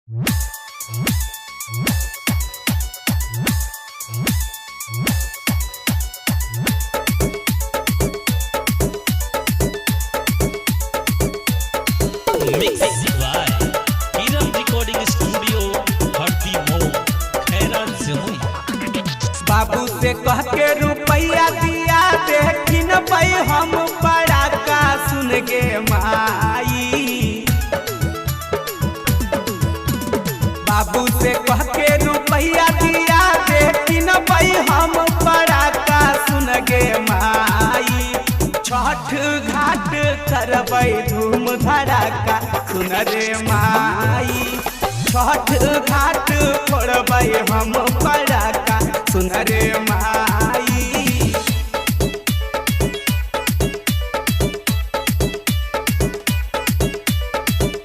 Mix by Kiran recording studio, Hardi Mau, Khaira, Jamui. बाबू से कह के रुपया दिया देखिन भाई हम पड़ाका सुन गे माई। बाबू से कह के रुपया दिया देखिन भाई हम पड़ाका सुन गे माई। छठ घाट करबै धूम धड़ाका सुन रे माई। छठ घाट फोड़बै हम पड़ाका सुन रे माई।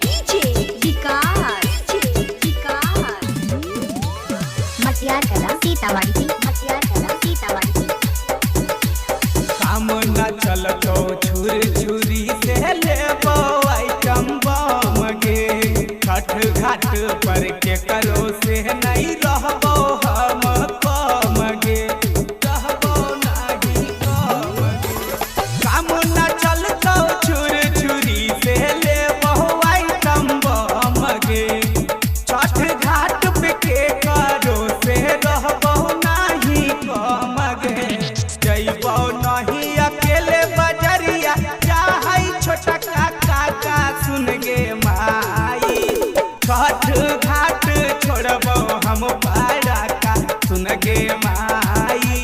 डीजे विकास, डीजे विकास, मटियार कला सीतामढ़ी, मटियार कला सीतामढ़ी। काम न चलतो छुर छुरी से लेबो आइटम बम गे। छठ घाट पर के करो से नहीं रहबो हम कम गे, रहबो नहीं कम गे। काम न चलतो छुर छुरी से लेबो आइटम बम गे। छठ घाट पे के करो से रहबो नहीं कम गे। जइबो नहीं अकेले बजरिया चाहै छोटा काका सुन गे माई। छठ घाट छोड़बो हम पड़ाका सुन गे माई।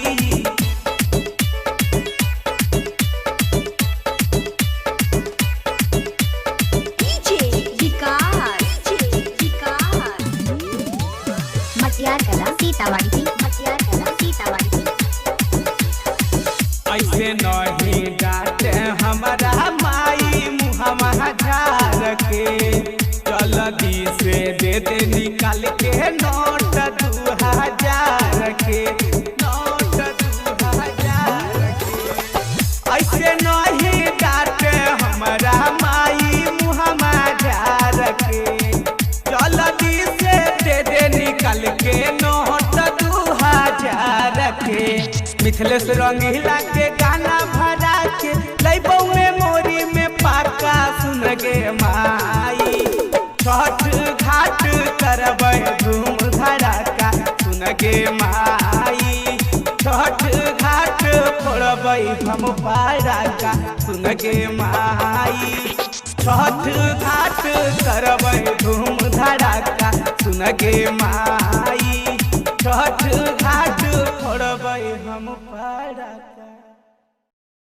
डीजे विकास, डीजे विकास, मटियार कला सीतामढ़ी, मटियार कला सीतामढ़ी। ऐसे नहीं डांटे हमारा माई मुहमा झार के। जल्दी से दे दे निकाल के नोट 2000 के, नोट 2000 के। ऐसे नहीं डांटे हमारा माई मुहमा झार के। जल्दी से दे दे निकाल के नोट 2000 के। मिथिलेश रंगीला के गाना भरा के लैबो मेमोरी में पाका सुन गे माई। छठ घाट करबै धूम धड़ाका सुन गे माई। छठ घाट फोड़बै हम पड़ाका सुन गे माई। छठ घाट करबै धूम धड़ाका सुन गे माई। छठ घाट फोड़बै हम पड़ाका।